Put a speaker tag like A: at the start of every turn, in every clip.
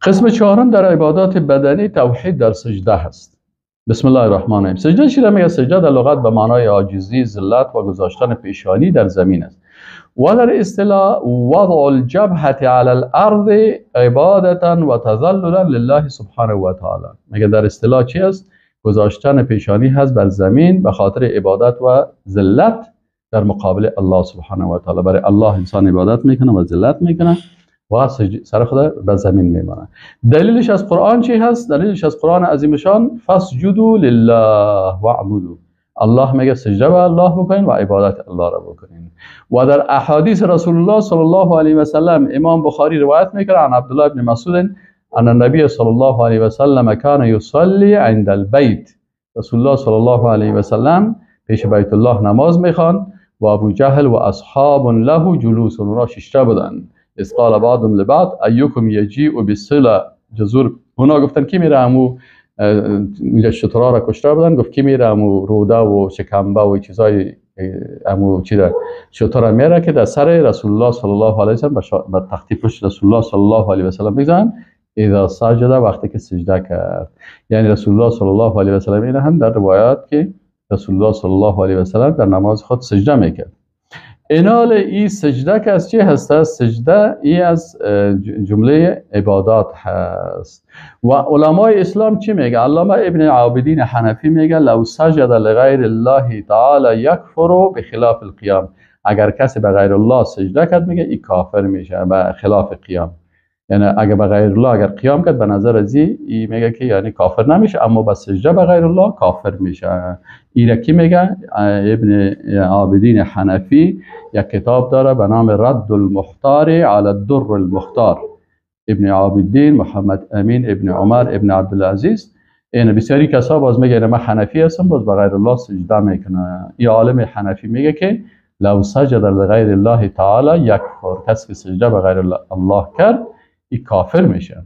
A: قسم چهارم در عبادات بدنی توحید در سجده هست. بسم الله الرحمن الرحیم. سجده چی را میگه؟ سجده در لغت به معنای عاجزی، ذلت و گذاشتن پیشانی در زمین است. و در اصطلاح وضع الجبهة علی الارض عبادتا و تذللا لله سبحانه و تعالی. میگه در اصطلاح چی است؟ گذاشتن پیشانی هست بر زمین به خاطر عبادت و ذلت در مقابل الله سبحانه و تعالی. برای الله انسان عبادت میکنه و ذلت میکنه و سر خود به زمین میمانه. دلیلش از قرآن چی هست؟ دلیلش از قرآن عظیم شان فاسجدوا لله واعبدوا. الله میگه سجده به الله بکنین و عبادت الله را بکنین. و در احادیث رسول الله صلی الله علیه و سلم امام بخاری روایت میکنه عن عبدالله بن مسعود ان النبی صلی الله علیه و سلم کان یصلی عند البیت. رسول الله صلی الله علیه و سلم پیش بیت الله نماز میخوان و ابو جهل و اصحاب له جلوس، اونا ششته بودن. اذ قال بعضهم لبعض ایکم یجیء بالصله جزور. اونا گفتن کی میره امو اینجا شترا را کشته بودن، گفت کی میره امو روده و شکمبه و چیزای امو چی را شترا میره که در سر رسول الله صلی الله علیه و سلم به تختی پشت رسول الله صلی الله علیه و سلم بزن اذا سجد، وقتی که سجده کرد. یعنی رسول الله صلی الله علیه و سلم این هم در روایات که رسول الله صلی الله علیه و سلم در نماز خود سجده میکرد. اینال ای سجده که از چی هست؟ سجده ای از جمله عبادات هست. و علمای اسلام چی میگه؟ علامه ابن عابدین حنفی میگه لو سجد لغیر الله تعالی یکفر بخلاف القیام. اگر کسی به غیر الله سجده کرد میگه ای کافر میشه به خلاف قیام. یعنی اگر به غیر الله اگر قیام کرد به نظر ازی ای میگه که یعنی کافر نمیشه، اما به سجده به غیر الله کافر میشه. ای را کی میگه؟ ابن عابدین حنفی یک کتاب داره به نام رد المختار علی الدر المختار، ابن عابدین محمد امین ابن عمر ابن عبدالعزیز. این بسیاری کسا باز میگه من حنفی هستم باز به غیر الله سجده میکنه. ای عالم حنفی میگه که لو سجد لغیر الله تعالی یکفر، کسی که سجده به غیر الله کرد ای کافر میشه.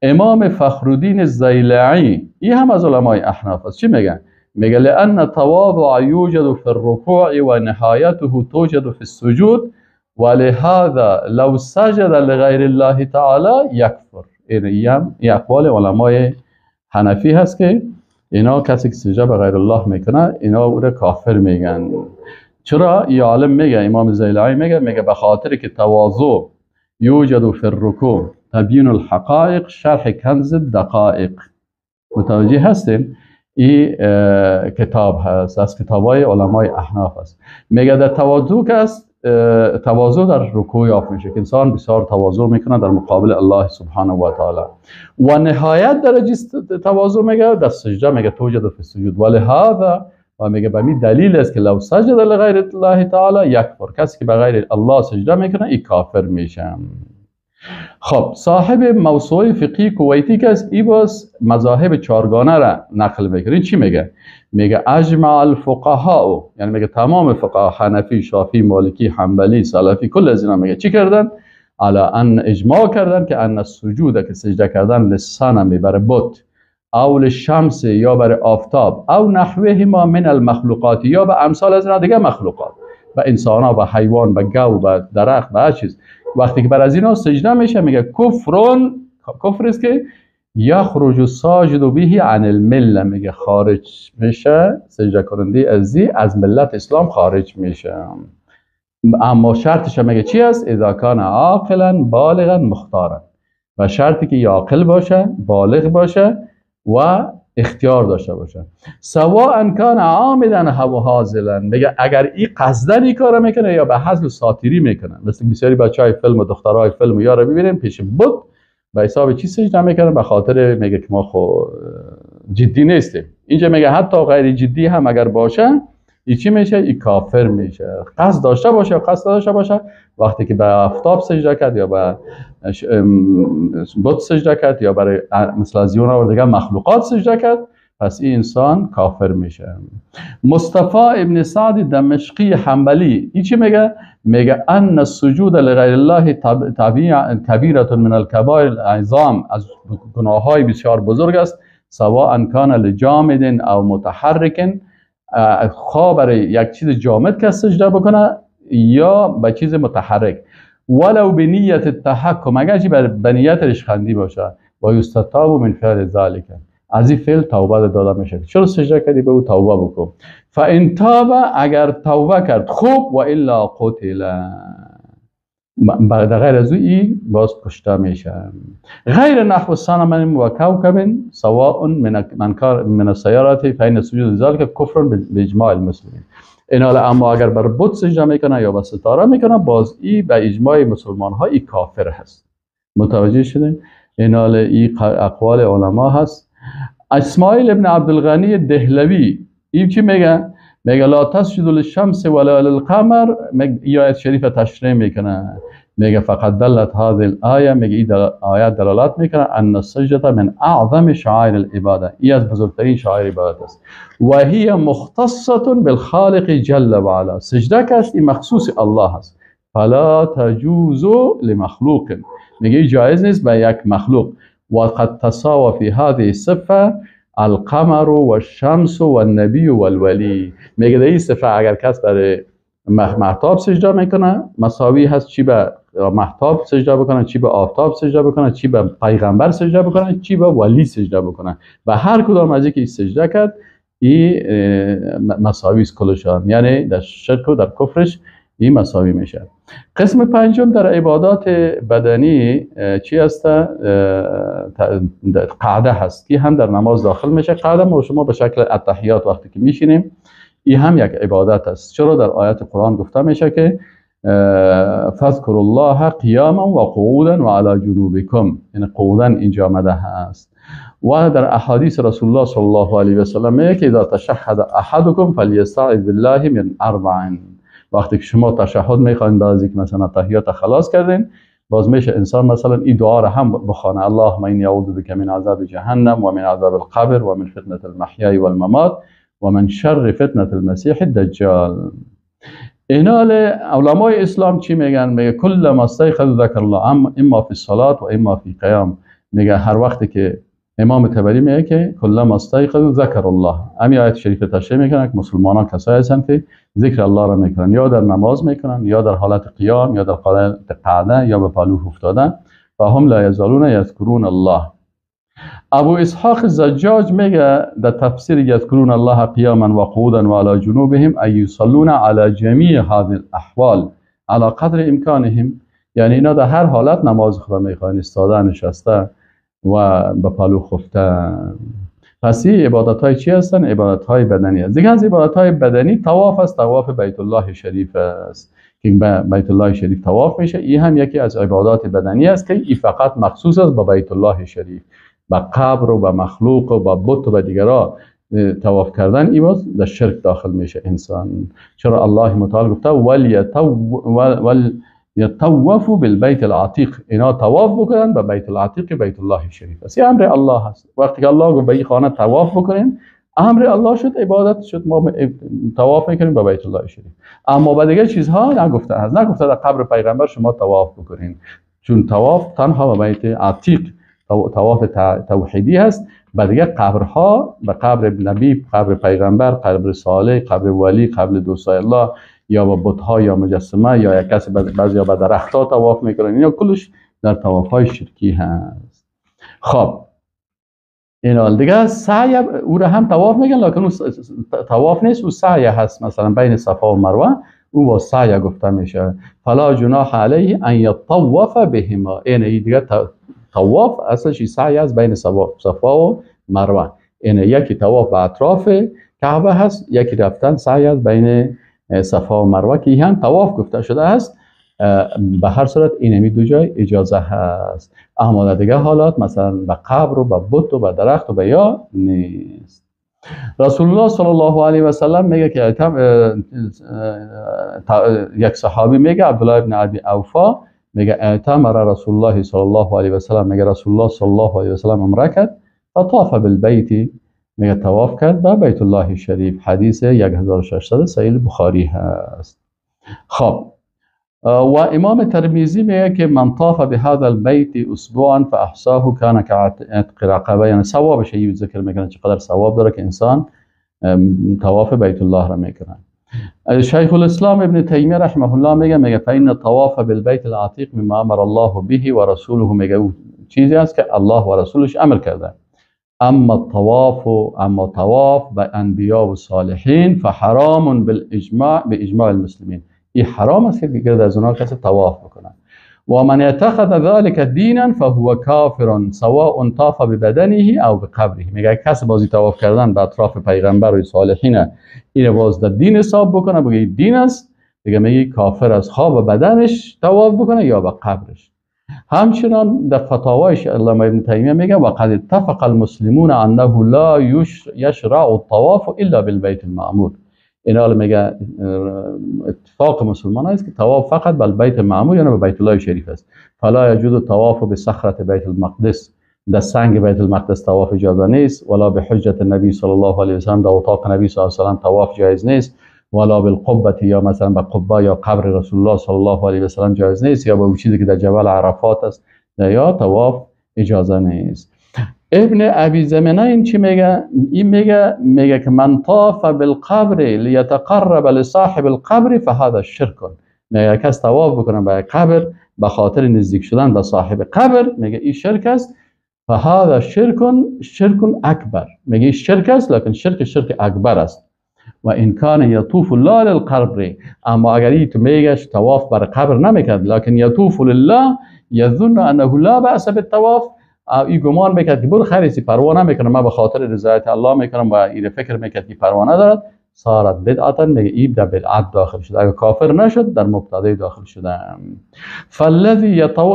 A: امام فخرالدین زیلعی ای هم از علمای احناف است. چی میگن؟ میگه لان تواضع یوجد فی الرکوع و نهایته توجد فی السجود ولهذا لو سجد لغیر الله تعالی یکفر. این هم اقوال علمای حنفی هست که اینا کسی که سجده به غیر الله میکنه اینا او را کافر میگن. چرا؟ ای عالم میگه، امام زیلعی میگه، میگه به خاطر که تواضع یوجد فی الرکوع تبیین الحقائق شرح کنز الدقائق. متوجه هستیم؟ این کتاب هست از کتابای علمای احناف است. میگه در تواضع که است، تواضع در رکوع یافت میشه که انسان بسیار تواضع میکنه در مقابل الله سبحانه و تعالی. و نهایت درجه تواضع میگه در سجده، میگه توجد فی السجود ولهذا، و میگه به می دلیل است که لو سجد لغیر الله تعالی یکفر، کسی که به غیر الله سجده میکنه ای کافر میشه. خب صاحب موسوعه فقهی کویتی که است ای باز مذاهب چارگانه را نقل میکنه. این چی میگه؟ میگه اجمع الفقهاء، یعنی میگه تمام فقها حنفی، شافعی، مالکی، حنبلی، سلفی، کل از اینا میگه چی کردن؟ علی ان اجماع کردن که ان السجود، که سجده کردن للصنم برای بت، او للشمس یا برای آفتاب، او نحوهما من المخلوقات یا به امثال از اینا دیگه مخلوقات، به انسان ها، به حیوان، به گاو، به درخت، به هر چیز، وقتی که بر از اینا سجده میشه میگه کفرون، کفر است که یخرج الساجد به عن المله، میگه خارج میشه سجده کننده از ملت اسلام خارج میشه. اما شرطش میگه چی است؟ اذا کان عاقلا بالغا مختارا، و شرطی که عاقل باشه، بالغ باشه و اختیار داشته باشه. سواء کان عامدا او هازلا، میگه اگر این قصدن این کارو میکنه یا به هزل و ساتیری میکنه، مثل بسیاری بچهای فیلم و دخترای فیلم و یارو ببینیم پیش بت به حساب چی سجده میکنه؟ به خاطر میگه که ما خو جدی نیستیم. اینجا میگه حتی غیر جدی هم اگر باشه ای چی میشه؟ ای کافر میشه. قصد داشته باشه یا قصد داشته باشه، وقتی که به آفتاب سجده کرد یا به بت سجده کرد یا برای مثل از یون و دیگه مخلوقات سجده کرد، پس این انسان کافر میشه. مصطفی ابن سعد دمشقی حنبلی این چی میگه؟ میگه ان السجود لغیر الله کبیره من الکبائر العظام، از گناههای بسیار بزرگ است، سواء کان لجامد او متحرک، خواه برای یک چیز جامد که سجده بکنه یا به چیز متحرک، ولو به نیت التحکم، اگرچه به نیت ریشخندی باشه. و یستتاب من فعل ذلک، از این فعل توبه داده میشه. چرا سجده کردی؟ به او توبه بکن. فان تاب، اگر توبه کرد خوب، و الا قتل، بعد غیر از او باز کشته میشه. غیر نحو صنم و کوکب سواء من کار من السیارات فإن سجود ذلك کفر باجماع المسلمین. این حالا اما اگر بر بت سجده میکنه یا به ستاره میکنه، باز ای به اجماع مسلمان ها ای کافر هست. متوجه شدین؟ این حالا ای اقوال علما هست. اسماعیل ابن عبدالغنی دهلوی این چی میگه؟ میگه لا تسجد للشمس ولا للقمر، یا آیت شریف تشریح میکنه، میگه فقط دلت هذه الآیه، میگه این آیت دلالت میکنه ان السجده من اعظم شعائر العباده، این از بزرگترین شعائر عبادت است. و هي مختصه بالخالق جل و علا، سجده که است این مخصوص الله است. فلا تجوز لمخلوق، میگه جایز نیست به یک مخلوق. وقد تساوى في هذه الصفه القمر والشمس والنبی والولی، میگه در این صفه اگر کس برای مهتاب سجده میکنه مساوی هست چی به مهتاب سجده بکنه، چی به آفتاب سجده بکنه، چی به پیغمبر سجده بکنه، چی به ولی سجده بکنه. و هر کدام از اینکه سجده کرد این مساوی است کلشان، یعنی در شرک و در کفرش این مساوی میشه. قسم پنجم در عبادات بدنی چی هست؟ قعده هست که هم در نماز داخل میشه. قعده ما شما به شکل التحیات وقتی که میشینیم این هم یک عبادت است. چرا در آیات قرآن گفته میشه که فاذکروا الله قیاما و قعودا و علی جنوبکم، یعنی قعودا اینجا آمده هست. و در احادیث رسول الله صلی الله علیه و سلم میگه که اذا تشهد احدکم فلیستعذ بالله من اربع، وقتی که شما تشهد میخواین بعضی که مثلا تحیات خلاص کردین، باز میشه انسان مثلا این دعا را هم بخوانه: اللهم انی اعوذ بک من عذاب جهنم و من عذاب القبر و من فتنه المحیا والممات و من شر فتنه المسیح الدجال. اینال علمای اسلام چی میگن؟ میگه کل ما استیقظ ذکر الله اما فی الصلاه و اما فی قیام. میگه هر وقتی که امام طبری میگه که کل ما استیقظ ذکر الله، امی آیت شریف تشریح میکنه که مسلمانان کسایی هستند که ذکر الله را میکنن، یا در نماز میکنن، یا در حالت قیام، یا در حالت قعده، یا به پالو افتادن، و هم لا یزالون یذکرون الله. ابو اسحاق زجاج میگه در تفسیر یذکرون الله قیاما و قعودا و علی جنوبهم ای یصلون علی جمیع هذه الاحوال علی قدر امکانهم، یعنی اینا در هر حالت نماز خدا میخوان، ایستاده، نشسته و به پالو خفته. پس این عبادت های چی هستن؟ عبادت های بدنی هست. دیگه از عبادت های بدنی طواف است، طواف بیت الله شریف است که به بیت الله شریف طواف میشه. این هم یکی از عبادات بدنی است که این فقط مخصوص است به بیت الله شریف. به قبر و به مخلوق و به بت و به دیگرها طواف کردن این باز در شرک داخل میشه انسان. چرا الله متعال گفته ولیطوفوا بالبیت العتیق، اینا طواف بکنن به بیت العتیق، بیت الله شریف است. این امر الله هست. وقتی که الله گفت به این خانه طواف بکنین، امر الله شد، عبادت شد، ما طواف میکنیم به بیت الله شریف. اما به دیگه چیزها نگفته هست، نگفته در قبر پیغمبر شما طواف بکنین، چون طواف تنها به بیت عتیق طواف توحیدی هست. و دیگه قبرها، به قبر نبی، قبر پیغمبر، قبر صالح، قبر ولی، قبر دوستای الله، یا با بت‌ها یا مجسمه یا یک کسی بعضی با درخت‌ها طواف میکنن، اینا کلش در طواف‌های شرکی هست. خب این دیگه سعی او را هم طواف میگن، لکن او طواف نیست، او سعی هست. مثلا بین صفا و مروه او با سعی گفته میشه. فلا جناح علیه ان یطوف بهما، این دیگه طواف اصلش سعی است بین صفا و مروه. این یکی طواف به اطراف کعبه هست، یکی رفتن سعی است بین صفا و مروه که هم طواف گفته شده است. به هر صورت اینمی دو جای اجازه هست. اما در دیگه حالات مثلا به قبر و به بت و به درخت و به یا نیست. رسول الله صلی الله علیه و سلم میگه که یک صحابی میگه، عبدالله ابن ابی اوفا میگه اعتمر رسول الله صلی الله علیه و سلم، میگه رسول الله صلی الله علیه و سلم عمره کرد، فطاف بالبیت، میگه طواف کرد به بیت الله شریف. حدیث 1600 صحیح بخاری هست. خب و امام ترمذی میگه که من طاف بهذا البیت اسبوعا فاحصاه کان كعتق رقبه، یعنی ثوابش یه ذکر میکنه چقدر ثواب داره که انسان طواف بیت الله را میکنه. شیخ الاسلام ابن تیمیه رحمه الله میگه فإن الطواف بالبیت العتیق مما امر الله به و رسوله، میگه چیزی است که الله و رسولش امر کرده. اما الطواف، اما طواف به انبیا و صالحین فحرام بالاجماع، باجماع المسلمین، این حرام است که گرد از اونها کسی طواف بکنه. و من اتخذ ذلك دینا فهو کافر سواء طاف ببدنه او بقبره. میگه کسی بازی طواف کردن به اطراف پیغمبر و صالحین این باز در دین حساب بکنه، بگه دین است، دیگه میگه کافر از خواب بدنش طواف بکنه یا به قبرش. همچنان در فتاوایش علامه ابن تیمیه میگه وقد اتفق المسلمون انه لا یشرع الطواف الا بالبیت المعمور. این حال میگه اتفاق مسلمان است که طواف فقط بر بیت معمور یعنی به بیت الله شریف است. فلا یجوز الطواف بصخره بیت المقدس، در سنگ بیت المقدس طواف اجازه نیست، ولا بحجت النبی صلی الله علیه و سلم، در اتاق نبی صلی الله علیه و سلم طواف جایز نیست، ولا بالقبه یا مثلا به قبه یا قبر رسول الله صلی الله علیه و سلم جایز نیست، یا به چیزی که در جبل عرفات است یا طواف اجازه نیست. ابن ابی زمنه این چی میگه؟ این میگه که من طاف بالقبر لیتقرب لصاحب القبر فهذا شرک. میگه کس طواف بکنه به قبر به خاطر نزدیک شدن به صاحب قبر، میگه این شرک است. فهذا شرک، شرک اکبر، میگه این شرک است لکن شرک اکبر است. و ان کان یطوف لا للقبر، اما اگر این تو میگه طواف بر قبر نمیکرد، لکن یطوف لله یظن انه لا باس بالطواف، این گمان میکرد که برو خیریسی پروا نمیکنم، من به خاطر رضایت الله میکنم و این فکر میکرد که پروا ندارد، صارت بدعتا، میگه این در بدعت داخل شده. اگر کافر نشد در مبتدع داخل شده. فالذی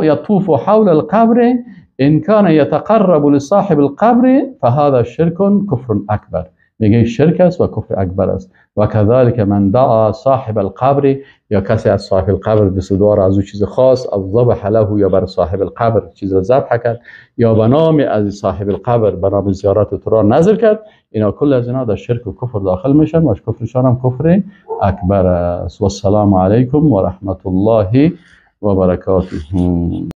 A: یطوف حول القبر ان کان یتقرب لصاحب القبر فهذا شرک کفر اکبر، میگه شرک است و کفر اکبر است. و کذالک من دعا صاحب القبر، یا کسی از صاحب القبر به از او چیز خاص، او ذبح له، یا بر صاحب القبر چیز را ذبح کرد، یا به نام از صاحب القبر به نام زیارت تو را نذر کرد، اینا کل از اینا در شرک و کفر داخل میشن و کفرشان هم کفر اکبر است. و السلام علیکم و رحمت الله و برکاته.